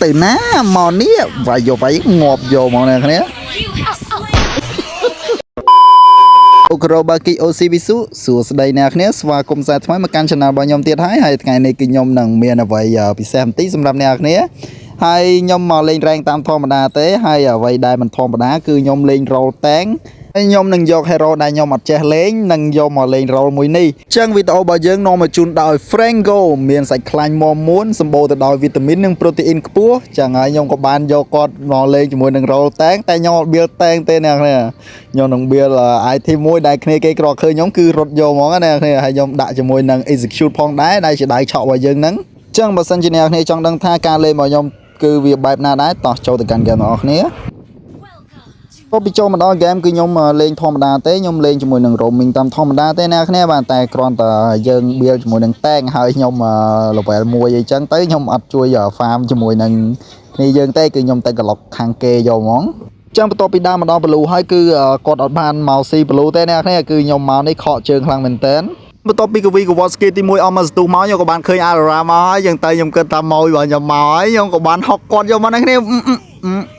ទៅណាមកនេះវាយយកវាយងាប់យកមកអ្នកគ្នា You have slain អូក្រូបាគីអូស៊ីវីស៊ូសួស្តីអ្នកគ្នាស្វាគមន៍សាថ្មីមកកាន់ Channel របស់ខ្ញុំទៀតហើយហើយថ្ងៃនេះគឺខ្ញុំនឹងមានអ្វីពិសេសបន្តិចសម្រាប់អ្នកគ្នាហើយខ្ញុំមកលេងរែងតាមធម្មតាទេហើយអ្វីដែលមិនធម្មតាគឺខ្ញុំលេង role tank ហើយខ្ញុំនឹងយក hero ដែលខ្ញុំអត់ចេះលេងនឹងយកមកលេង role មួយនេះអញ្ចឹងវីដេអូរបស់យើងនាំមកជូនដោយ Frango មានសាច់ខ្លាញ់មាំមួនសម្បូរទៅដោយវីតាមីននិងប្រូតេអ៊ីនខ្ពស់ចឹងហើយខ្ញុំក៏បានយកគាត់មកលេងជាមួយនឹង role tank តែខ្ញុំអត់ build tank ទេអ្នកគ្នាខ្ញុំនឹង build item មួយដែលគ្នាគេក្រឃើញខ្ញុំគឺរត់យកហ្មងណាអ្នកគ្នាហើយខ្ញុំដាក់ជាមួយនឹង execute ផងដែរដែលជាដៃឆក់របស់យើងហ្នឹងអញ្ចឹងបើសិនជាអ្នកគ្នាចង់ដឹងថាការលេងរបស់ខ្ញុំគឺវាបែបណាដែរតោះចូលទៅកាន់ game ទាំងអស់គ្នា Welcome to ក៏ពីចូលមកដល់ game គឺខ្ញុំលេងធម្មតាទេខ្ញុំលេងជាមួយនឹង roaming តាមធម្មតាទេអ្នកគ្នាបាទតែគ្រាន់តែយើង build ជាមួយនឹង tank ហើយខ្ញុំ level 1អីចឹងទៅខ្ញុំអត់ជួយ farm ជាមួយនឹងគ្នាយើងទេគឺខ្ញុំទៅក្លុកខាងគេយកហ្មងចឹងបន្ទាប់ពីដើមមកដល់ blue ហើយគឺគាត់អត់បានមកស៊ី blue ទេអ្នកគ្នាគឺខ្ញុំមកនេះខកជើងខ្លាំងមែនតើបន្ទាប់ពីកវីកវត្ត skill ទី1អស់មកស្ទុះមកខ្ញុំក៏បានឃើញ Aurora មកហើយចឹងទៅខ្ញុំគិតថាមករបស់ខ្ញុំមកហើយខ្ញុំក៏បានហុកគាត់យកមកអ្នកគ្នាអឺអឺ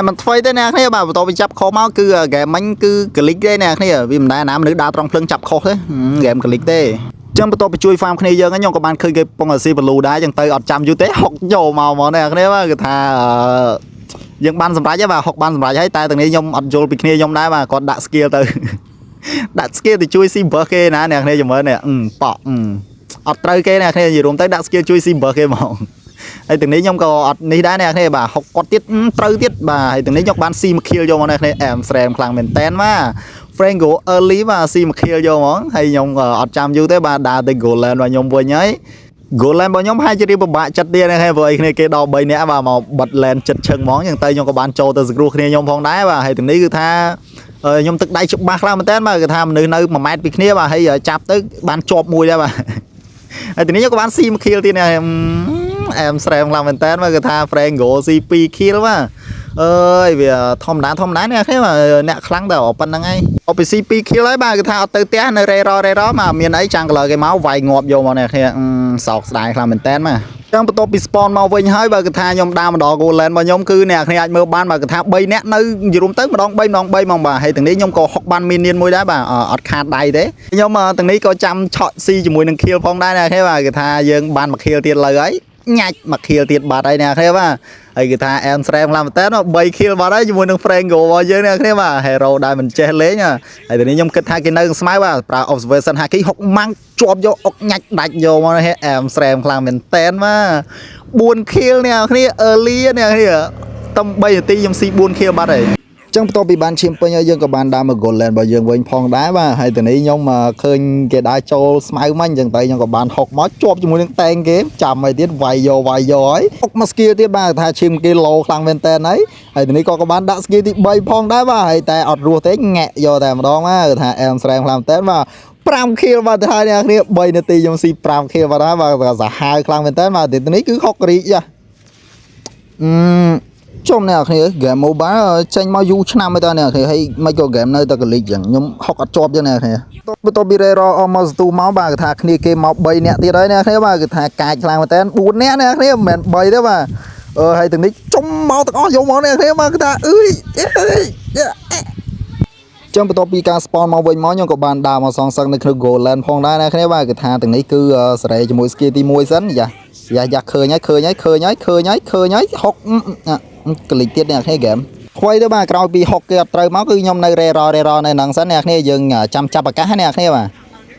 តែមិនថ្មីទេអ្នកគ្នាបាទបន្ទាប់ពីចាប់ខុសមកគឺហ្គេមមិញគឺ glitch ទេអ្នកគ្នាវាមិនដែរណាមនុស្សដើរត្រង់ភ្លើងចាប់ខុសទេហ្គេម glitch ទេចឹងបន្ទាប់ពីជួយ farm គ្នាយើងខ្ញុំក៏បានឃើញគេពងអាស៊ី blue ដែរចឹងទៅអត់ចាំយូរទេហុកយកមកហ្មងអ្នកគ្នាបាទគឺថាយើងបានសម្រេចហើយបាទហុកបានសម្រេចហើយតែទាំងនេះខ្ញុំអត់យល់ពីគ្នាខ្ញុំដែរបាទគាត់ដាក់ skill ទៅ ដាក់ skill ទៅជួយស៊ីបើគេណាអ្នកគ្នាចាំមើលនេះប៉ក់អត់ត្រូវគេអ្នកគ្នានិយាយរួមទៅដាក់ skill ជួយស៊ីបើគេហ្មង ហើយទាំងនេះខ្ញុំក៏អត់នេះដែរអ្នកគ្នាបាទហុកគាត់ទៀតត្រូវទៀតបាទហើយទាំងនេះខ្ញុំបានស៊ីមួយ kill យកមកអ្នកគ្នាអែមស្រែមខ្លាំងមែនតែនបាទ Franco early បាទស៊ីមួយ kill យកហ្មងហើយខ្ញុំក៏អត់ចាំយូរទេបាទដើរទៅ gold lane របស់ខ្ញុំវិញហើយ gold lane របស់ខ្ញុំហាក់ជារៀបពិបាកចិត្តទៀតហ្នឹងហើយព្រោះអីគ្នាគេដល់3នាក់បាទមកបិទ lane ចិត្តឈឹងហ្មងចឹងទៅខ្ញុំក៏បានចូលទៅសង្គ្រោះគ្នាខ្ញុំផងដែរបាទហើយទាំងនេះគឺថាខ្ញុំទឹកដៃច្បាស់ខ្លាំងមែនតើបាទគឺថាមនុស្សនៅ1ម៉ែត្រពីគ្នាបាទហើយចាប់ទៅបានជាប់មួយដែរបាទហើយទាំងនេះខ្ញុំក៏បានស៊ីមួយ kill ទៀតណាអែមស្រែមខ្លាំងមែនតើបាទគឺថា Franco ស៊ី2 kill បាទអើយវាធម្មតាធម្មតាអ្នកគ្នាបាទអ្នកខ្លាំងតែប៉ុណ្្នឹងហើយអពីស៊ី2 kill ហើយបាទគឺថាអត់ទៅផ្ទះនៅរេររេរមកមានអីចាំង color គេមកវាយងាប់យកមកអ្នកគ្នាសោកស្ដាយខ្លាំងមែនតើបាទចឹងបន្ទាប់ពី spawn មកវិញហើយបើគឺថាខ្ញុំដើរមកដល់ gold lane របស់ខ្ញុំគឺអ្នកគ្នាអាចមើលបានបាទគឺថា3នាក់នៅរួមទៅម្ដង3ម្ដង3ហ្មងបាទហើយទាំងនេះខ្ញុំក៏ហុកបាន minion មួយដែរបាទអត់ខាតដៃទេខ្ញុំទាំងនេះក៏ចាំឆក់ស៊ីជាមួយនឹង kill ផងដែរអ្នកគ្នាបាទគឺថាយើងបានមួយ kill ទៀតលើហើយញ៉ាច់មួយ kill ទៀតបាត់ហើយអ្នកគ្នាបាទហើយគឺថាអែមស្រែមខ្លាំងមែនតើ3 kill បាត់ហើយជាមួយនឹង Franco របស់យើងអ្នកគ្នាបាទ hero ដែលមិនចេះលេងហើយទាំងនេះខ្ញុំគិតថាគេនៅស្មៅបាទប្រើ observation haki ហុកម៉ាំងជាប់យកអុកញ៉ាច់ដាច់យកមកអែមស្រែមខ្លាំងមែនតើបាទ4 kill អ្នកគ្នា early អ្នកគ្នាតំ3នាទីខ្ញុំស៊ី4 kill បាត់ហើយចឹងបន្ទាប់ពីបានឈាមពេញហើយយើងក៏បានដើរមក gold lane របស់យើងវិញផងដែរបាទហើយតនេះខ្ញុំឃើញគេដើរចូលស្មៅមិញចឹងទៅខ្ញុំក៏បានហុកមកជាប់ជាមួយនឹងតែងគេចាំឲ្យទៀតវាយយកវាយយកហើយហុកមក skill ទៀតបាទថាឈាមគេ low ខ្លាំងមែនតើហើយហើយតនេះក៏បានដាក់ skill ទី3ផងដែរបាទហើយតែអត់រស់ទេងាក់យកតែម្ដងបាទគឺថាអែមស្រែមខ្លាំងមែនតើបាទ5 kill បាទទៅហើយអ្នកគ្នា3នាទីខ្ញុំស៊ី5 kill បាទហើយបាទសាហាវខ្លាំងមែនតើបាទទីនេះគឺហុករីកចាអឺជុំអ្នកគ្នា game mobile ចេញមកយូរឆ្នាំហើយតើអ្នកគ្នាហើយមិនក៏ game នៅតែកលិចចឹងខ្ញុំហុកអត់ជាប់ចឹងអ្នកគ្នាបន្ទាប់ពីរេរអស់មកស្ទូមកបាទគឺថាគ្នាគេមក3នាក់ទៀតហើយអ្នកគ្នាបាទគឺថាកាចខ្លាំងមែនតើ4នាក់អ្នកគ្នាមិនមែន3ទេបាទអឺហើយទាំងនេះជុំមកទាំងអស់យកមកអ្នកគ្នាបាទគឺថាអើយចឹងបន្ទាប់ពីការ spawn មកវិញមកខ្ញុំក៏បានដើរមកសងសឹកនៅក្នុង gold lane ផងដែរណាគ្នាបាទគឺថាទាំងនេះគឺសេរីជាមួយ skill ទី1សិនយ៉ាយ៉ាយ៉ាឃើញហើយឃើញហើយឃើញហើយឃើញហើយឃើញហើយហុកកលិចទៀតអ្នកគ្នាហ្គេមខ្វៃទៅបាទក្រោយពីហុកគេអត់ត្រូវមកគឺខ្ញុំនៅរេររេរនៅហ្នឹងសិនអ្នកគ្នាយើងចាំចាប់ឱកាសអ្នកគ្នាបាទ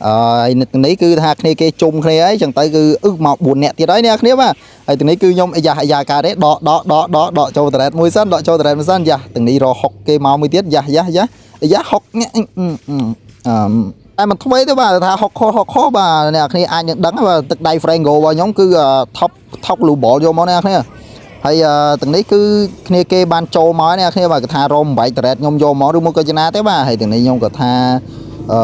អឺនេះគឺថាគ្នាគេជុំគ្នាហើយចឹងទៅគឺអឹមក4នាក់ទៀតហើយអ្នកគ្នាបាទហើយទាំងនេះគឺខ្ញុំអាយ៉ាអាយ៉ាការទេដកដកដកដកដកចូល turret មួយសិនដកចូល turret មួយសិនយ៉ាទាំងនេះរហុកគេមកមួយទៀតយ៉ាយ៉ាយ៉ាយ៉ាហុកអឺតែមិនថ្មីទេបាទថាហុកខុសហុកខុសបាទអ្នកគ្នាអាចនឹងដឹងបាទទឹកដៃ Franco របស់ខ្ញុំគឺ top top global យកមកអ្នកគ្នាហើយទាំងនេះគឺគ្នាគេបានចូលមកអ្នកគ្នាបាទគេថារម8 turret ខ្ញុំយកមកឬមួយក៏ចំណាទេបាទហើយទាំងនេះខ្ញុំក៏ថាអឺ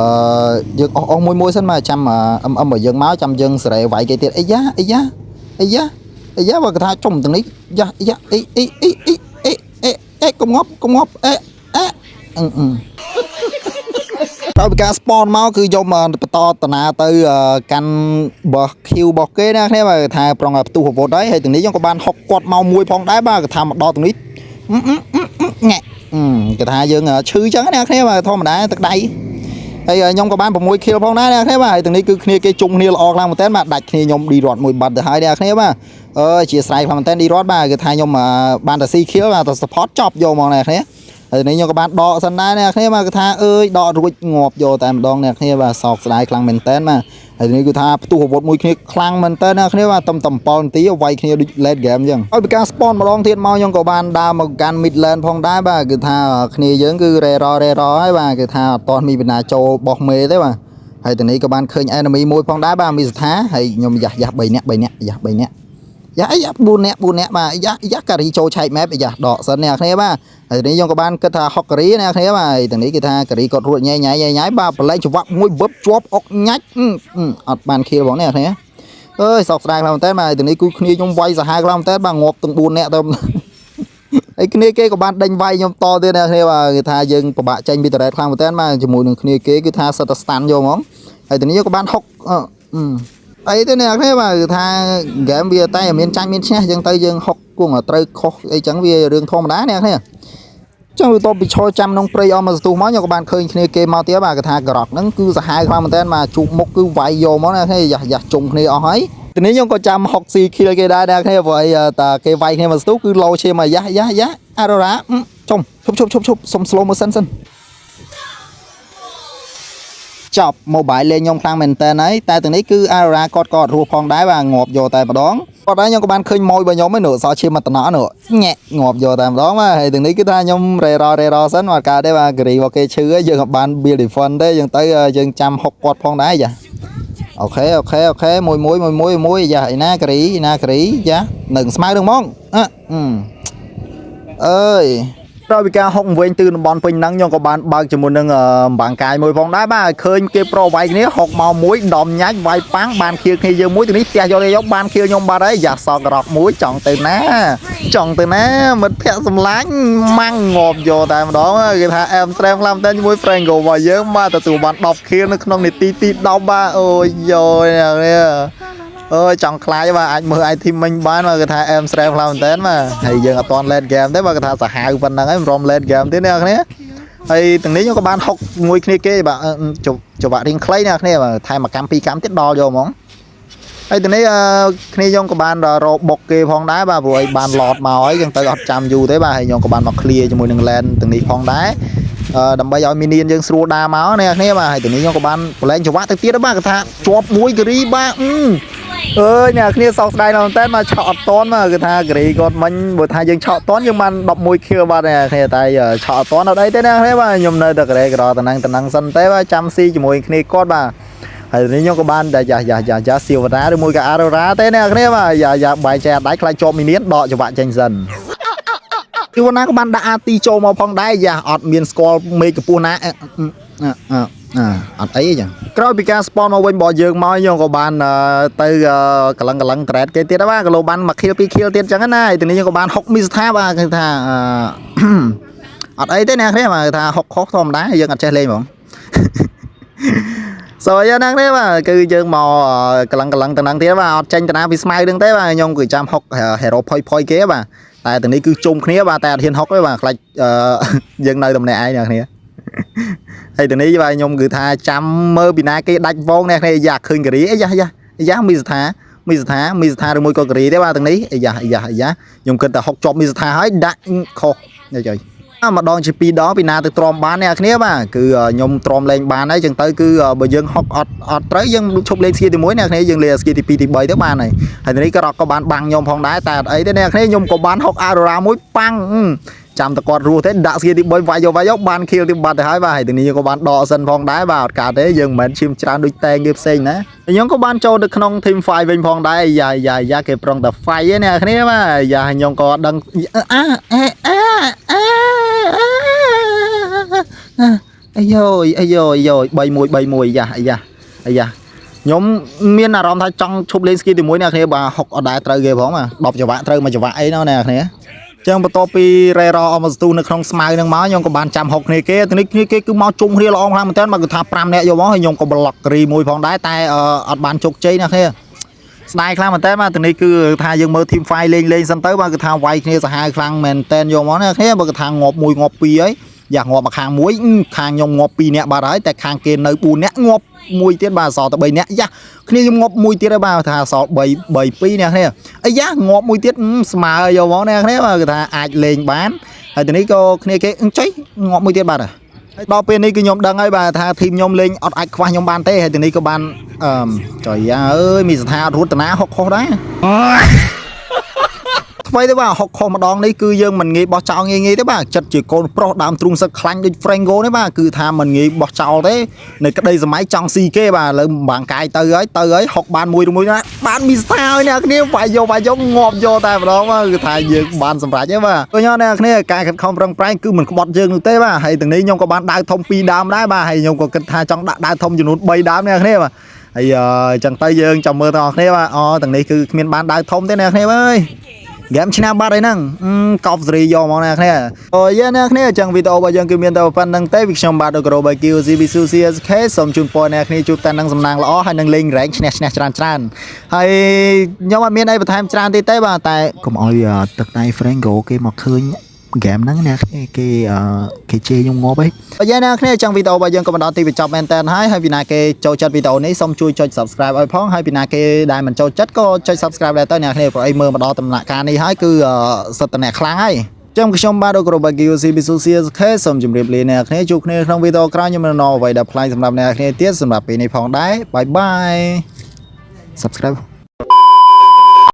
យើងអស់អស់មួយមួយសិនមកចាំអឹមអឹមបើយើងមកចាំយើងសេរីវាយគេទៀតអីយ៉ាអីយ៉ាអីយ៉ាអីយ៉ាបើគេថាចំទាំងនេះយ៉ាយ៉ាអីអីអីអីអេអេអេកុំងាប់កុំងាប់អេអេអឺអឺ ក្រោយពីការ spawn មកគឺយកមកបន្តតាណាទៅកាន់បោះ Q របស់គេណាគ្នាបាទថាប្រងផ្ទុះអាវុធហើយហើយទាំងនេះយើងក៏បានហុកគាត់មកមួយផងដែរបាទគេថាមកដល់ទាំងនេះងាក់គេថាយើងឈឺចឹងណាគ្នាបាទធម្មតាទឹកដៃហើយខ្ញុំក៏បាន6 kill ផងដែរអ្នកគ្នាបាទហើយទាំងនេះគឺគ្នាគេជុំគ្នាល្អខ្លាំងមែនតើបាទដាច់គ្នាខ្ញុំឌីរត់មួយបាត់ទៅហើយអ្នកគ្នាបាទអើយជាស្រ័យខ្លាំងមែនតើឌីរត់បាទគឺថាខ្ញុំបានតែ C kill បាទតែ support ចប់យកមកអ្នកគ្នាហើយនេះខ្ញុំក៏បានដកសិនដែរអ្នកគ្នាបាទគឺថាអើយដករួចងាប់យកតែម្ដងអ្នកគ្នាបាទសោកស្ដាយខ្លាំងមែនតើបាទហើយនេះគឺថាផ្ទុះអាវុធមួយគ្នាខ្លាំងមែនតើអ្នកគ្នាបាទតំតំ7នាទីវាយគ្នាដូច late game អញ្ចឹងហើយពីការ spawn ម្ដងទៀតមកខ្ញុំក៏បានដើរមកកាន់ mid lane ផងដែរបាទគឺថាគ្នាយើងគឺរេររេរហើយបាទគឺថាអត់ទាន់មានបណ្ណាចូលបោះមេទេបាទហើយទីនេះក៏បានឃើញ enemy មួយផងដែរបាទមីសថាហើយខ្ញុំយ៉ាស់យ៉ាស់3នាក់3នាក់យ៉ាស់3នាក់យ៉ាយ៉ា4នាក់4នាក់បាទយ៉ាយ៉ា Karrie ចូលឆែក map យ៉ាដកសិនអ្នកគ្នាបាទហើយនេះខ្ញុំក៏បានគិតថាហុក Karrie អ្នកគ្នាបាទហើយទាំងនេះគេថា Karrie គាត់រួចញ៉ៃញ៉ៃញ៉ៃញ៉ៃបាទប្រឡែងច្រវាក់មួយបឹបជាប់អុកញាច់អត់បាន kill បងអ្នកគ្នាអើយសោកស្ដាយខ្លាំងមែនតើបាទទាំងនេះគឺគ្នាខ្ញុំវាយសាហាវខ្លាំងមែនតើបាទងាប់ទាំង4នាក់ទៅហើយគ្នាគេក៏បានដេញវាយខ្ញុំតទៀតអ្នកគ្នាបាទគេថាយើងពិបាកចេញពី turret ខ្លាំងមែនតើបាទជាមួយនឹងគ្នាគេគឺថាសិតតែ stun យកហ្មងហើយទាំងនេះក៏បានហុកអីទៅអ្នកគ្នាបាទគឺថាហ្គេមវាតែមានចាញ់មានឈ្នះអញ្ចឹងទៅយើងហុកគង់ត្រូវខុសអីចឹងវារឿងធម្មតាអ្នកគ្នាចឹងវាតបពីឈរចាំក្នុងព្រៃអស់មកស្ទុះមកខ្ញុំក៏បានឃើញគ្នាគេមកទៀតបាទគេថាក្រកហ្នឹងគឺសាហាវខ្លាំងមែនតើបាទជួបមុខគឺវាយយកមកណាគ្នាយ៉ាយ៉ាជុំគ្នាអស់ហើយទីនេះខ្ញុំក៏ចាំ60 kill គេដែរអ្នកគ្នាព្រោះអីតាគេវាយគ្នាមកស្ទុះគឺលោឈាមមកយ៉ាយ៉ាយ៉ាអារ៉ាចុំឈប់ឈប់ឈប់ឈប់សុំ slow motion សិនចប់ mobile លេងខ្ញុំខ្លាំងមែនតើហើយតែទាំងនេះគឺ Aurora គាត់ក៏អត់រស់ផងដែរបាទងាប់យកតែម្ដងគាត់ដែរខ្ញុំក៏បានឃើញម៉ួយរបស់ខ្ញុំឯនោះសល់ឈាមមកតំណនោះញាក់ងាប់យកតែម្ដងបាទហើយទាំងនេះគឺថាខ្ញុំរេររេរសិនបាទកើតទេបាទ Karrie របស់គេឈឺហើយយើងក៏បាន build defense ទេយើងទៅយើងចាំហុកគាត់ផងដែរយ៉ា OK OK OK មួយមួយមួយមួយមួយយ៉ាឯណា Karrie ឯណា Karrie យ៉ានឹងស្មៅនឹងហ្មងអឺអើយក្រោយពីការហុកវិញទឺតំបន់ពេញហ្នឹងខ្ញុំក៏បានបើកជាមួយនឹងអំបាំងកាយមួយផងដែរបាទឃើញគេប្រូវាយគ្នាហុកមកមួយដំញាច់វាយប៉ាំងបានខៀលគ្នាយើងមួយទៅនេះផ្ទះយកយកបានខៀលខ្ញុំបាត់ហើយយ៉ាសក្រកមួយចង់ទៅណាចង់ទៅណាមិត្តភ័ក្ដិសម្លាញ់ម៉ាំងងាប់យកតែម្ដងគេថាអែមស្រែមខ្លាំងតែជាមួយ Franco របស់យើងបាទទទួលបាន10 kill នៅក្នុងនាទីទី10បាទអូយយោនេះអើយចង់ខ្លាចបាទអាចមើល item មិញបានបាទគេថាអែមស្រែមខ្លាំងមែនតើបាទហើយយើងអត់ទាន់ late game ទេបាទគេថាសាហាវប៉ុណ្ណឹងហើយមិនរំ late game ទេអ្នកគ្នាហើយទាំងនេះខ្ញុំក៏បានហុកមួយគ្នាគេបាទចង្វាក់រៀងខ្លីអ្នកគ្នាបាទថែមមួយកម្មពីរកម្មទៀតដល់យកហ្មងហើយទាំងនេះគ្នាខ្ញុំក៏បានរកបុកគេផងដែរបាទព្រោះឲ្យបាន lord មកហើយចឹងទៅអត់ចាំយូរទេបាទហើយខ្ញុំក៏បានមក clear ជាមួយនឹង lane ទាំងនេះផងដែរដើម្បីឲ្យ minion យើងស្រួលដើរមកអ្នកគ្នាបាទហើយទាំងនេះខ្ញុំក៏បានប្រឡែងចង្វាក់ទៅទៀតបាទគេថាជាប់មួយ Karrie បាទអើយអ្នកគ្នាសោកស្ដាយណាស់តែមកឆក់អត់តន់មកគឺថា Karrie គាត់មិញបើថាយើងឆក់តន់យើងបាន11 kill បាទអ្នកគ្នាតែឆក់អត់តន់អត់អីទេអ្នកគ្នាបាទខ្ញុំនៅតែក្រេក្រតំណឹងតំណឹងសិនទេបាទចាំស៊ីជាមួយគ្នាគាត់បាទហើយនេះខ្ញុំក៏បានតែយ៉ាយ៉ាយ៉ាយ៉ាសៀវតាឬមួយក៏អារ៉ាទេអ្នកគ្នាបាទយ៉ាយ៉ាបែកចែកដៃខ្លាចជាប់ minion ដកចង្វាក់ចេញសិនទីវណ្ណាក៏បានដាក់អាទីចូលមកផងដែរយ៉ាអត់មានស្គាល់មេកពស់ណាអឺអឺអត់អីទេចឹងក្រោយពីការ spawn មកវិញរបស់យើងមកខ្ញុំក៏បានទៅកលឹងកលឹង trade គេទៀតបាទក៏លោបានមួយ kill 2 kill ទៀតចឹងណាហើយទីនេះខ្ញុំក៏បានហុកមីស្ថាបាទគឺថាអត់អីទេអ្នកគ្នាបាទគឺថាហុកខុសធម្មតាយើងអត់ចេះលេងហ្មង សយណាស់នេះបាទគឺយើងមកកលឹងកលឹងតំណឹងទៀតបាទអត់ចេញតាណាពីស្មៅនឹងទេបាទខ្ញុំគឺចាំហុក hero ផុយផុយគេបាទតែទាំងនេះគឺជុំគ្នាបាទតែអត់ហ៊ានហុកទេបាទខ្លាចយើងនៅតែម្នាក់ឯងអ្នកគ្នាហើយទាំងនេះបាទខ្ញុំគឺថាចាំមើលពីណាគេដាច់វងអ្នកគ្នាយ៉ាឃើញ Karrie អីយ៉ាយ៉ាយ៉ាមីស្ថាមីស្ថាមីស្ថាឬមួយក៏ Karrie ទេបាទទាំងនេះអីយ៉ាអីយ៉ាអីយ៉ាខ្ញុំគិតតែហុកជាប់មីស្ថាហើយដាក់ខុសចុយម្ដងជាពីរដងពីណាទៅទ្រាំបានអ្នកគ្នាបាទគឺខ្ញុំទ្រាំលេងបានហើយចឹងទៅគឺបើយើងហុកអត់អត់ត្រូវយើងឈប់លេង skill ទី1អ្នកគ្នាយើងលេង skill ទី2ទី3ទៅបានហើយហើយនេះក៏ក៏បានបាំងខ្ញុំផងដែរតែអត់អីទេអ្នកគ្នាខ្ញុំក៏បានហុកអារ៉ាមួយប៉ាំងចាំតែគាត់រស់ទេដាក់ skill ទី3វាយយកវាយយកបាន kill ទីបាត់ទៅហើយបាទហើយទីនេះក៏បានដកសិនផងដែរបាទអត់កើតទេយើងមិនមែនឈាមច្រើនដូចតែងគេផ្សេងណាខ្ញុំក៏បានចូលទៅក្នុង team fight វិញផងដែរយ៉ាយ៉ាយ៉ាគេប្រុងតែ fight ឯអ្នកគ្នាបាទយ៉ាខ្ញុំក៏ដឹងអាអេអាអាអាយយអាយយយ3 1 3 1យ៉ាអាយ៉ាអាយ៉ាខ្ញុំមានអារម្មណ៍ថាចង់ឈប់លេង skill ទី1អ្នកគ្នាបាទហុកអត់ដែរត្រូវគេផងបាទ10ចង្វាក់ត្រូវមួយចង្វាក់អីណោះអ្នកគ្នា ចឹងបន្ទាប់ពីរ៉េរអមស្ទូនៅក្នុងស្មៅនឹងមកខ្ញុំក៏បានចាំហុកគ្នាគេទីនេះគ្នាគេគឺមកជុំគ្នាល្អខ្លាំងមែនតើមកគឺថា5នាក់យកមកហើយខ្ញុំក៏ប្លុករីមួយផងដែរតែអត់បានជោគជ័យណាគ្នាស្ដាយខ្លាំងមែនតើបាទទីនេះគឺថាយើងមើល team fight លេងលេងសិនទៅបាទគឺថាវាយគ្នាសាហាវខ្លាំងមែនតើយកមកណាគ្នាបើគឺថាងាប់មួយងាប់ពីរហើយយ៉ាងាប់មកខាងមួយខាងខ្ញុំងាប់2នាក់បាត់ហើយតែខាងគេនៅ4នាក់ងាប់មួយទៀតបាទសល់តែ3នាក់យ៉ាគ្នាខ្ញុំងាប់មួយទៀតហើយបាទថាសល់3 3 2នាក់គ្នាអាយ៉ាងាប់មួយទៀតស្មើយកមកអ្នកគ្នាបាទគឺថាអាចលេងបានហើយទីនេះក៏គ្នាគេចុយងាប់មួយទៀតបាទហើយដល់ពេលនេះគឺខ្ញុំដឹងហើយបាទថា team ខ្ញុំលេងអត់អាចខ្វះខ្ញុំបានទេហើយទីនេះក៏បានអឺចុយយ៉ាអើយមានស្ថាអត់រត់តាណាហុកខុសដែរ ថ្មីទេបាទហុកខុសម្ដងនេះគឺយើងមិនងាយបោះចោលងាយងាយទេបាទចិត្តជាកូនប្រុសដើមទ្រូងសឹកខ្លាញ់ដូច Franco នេះបាទគឺថាមិនងាយបោះចោលទេនៅក្តីសម័យចង់ស៊ីគេបាទឥឡូវបាងកាយទៅហើយទៅហើយហុកបានមួយឬមួយណាបានមីស្ថាហើយអ្នកគ្នាវាយយកវាយយកងាប់យកតែម្ដងបាទគឺថាយើងបានសម្រេចហើយបាទឃើញអត់អ្នកគ្នាការខិតខំប្រឹងប្រែងគឺមិនក្បត់យើងនោះទេបាទហើយទាំងនេះខ្ញុំក៏បានដាវធំ2ដើមដែរបាទហើយខ្ញុំក៏គិតថាចង់ដាក់ដាវធំចំនួន3ដើមអ្នកគ្នាបាទហើយអញ្ចឹងទៅយើងចាំមើលទាំងអស់គ្នាបាទអូទាំងនេះគឺគ្មានបានដាវធំទេអ្នកគ្នាអើយ ហ្គេមឈ្នះបាត់ហើយហ្នឹងកប់សេរីយកមកអ្នកគ្នាអូយអ្នកគ្នាអញ្ចឹងវីដេអូរបស់យើងគឺមានតែប៉ុណ្្នឹងទេពីខ្ញុំបាទដូក្រូបាយ QC Bisu CSK សូមជូនពរអ្នកគ្នាជួបតែនឹងសំណាងល្អហើយនឹងលេងរែងឈ្នះឈ្នះច្រើនច្រើនហើយខ្ញុំអត់មានអីបន្ថែមច្រើនទៀតទេបាទតែកុំឲ្យទឹកដៃ Franco គេមកឃើញហ្គេមហ្នឹងអ្នកគ្នាគេគេជេរខ្ញុំងាប់ហីបើយ៉ាងអ្នកគ្នាចឹងវីដេអូរបស់យើងក៏មកដល់ទីបញ្ចប់មែនតើហើយហើយពីណាគេចូលចិត្តវីដេអូនេះសូមជួយចុច Subscribe ឲ្យផងហើយពីណាគេដែលមិនចូលចិត្តក៏ចុច Subscribe ដែរទៅអ្នកគ្នាព្រោះអីមើលមកដល់ដំណាក់កាលនេះហើយគឺសិតតែអ្នកខ្លាំងហើយចឹងខ្ញុំបាទដូក្រូបាគី UC ប៊ីស៊ូ CSK សូមជម្រាបលាអ្នកគ្នាជួបគ្នាក្នុងវីដេអូក្រោយខ្ញុំនឹងនាំអ្វីដែលប្លែកសម្រាប់អ្នកគ្នាទៀតសម្រាប់ពេលនេះផងដែរ bye bye. Subscribe.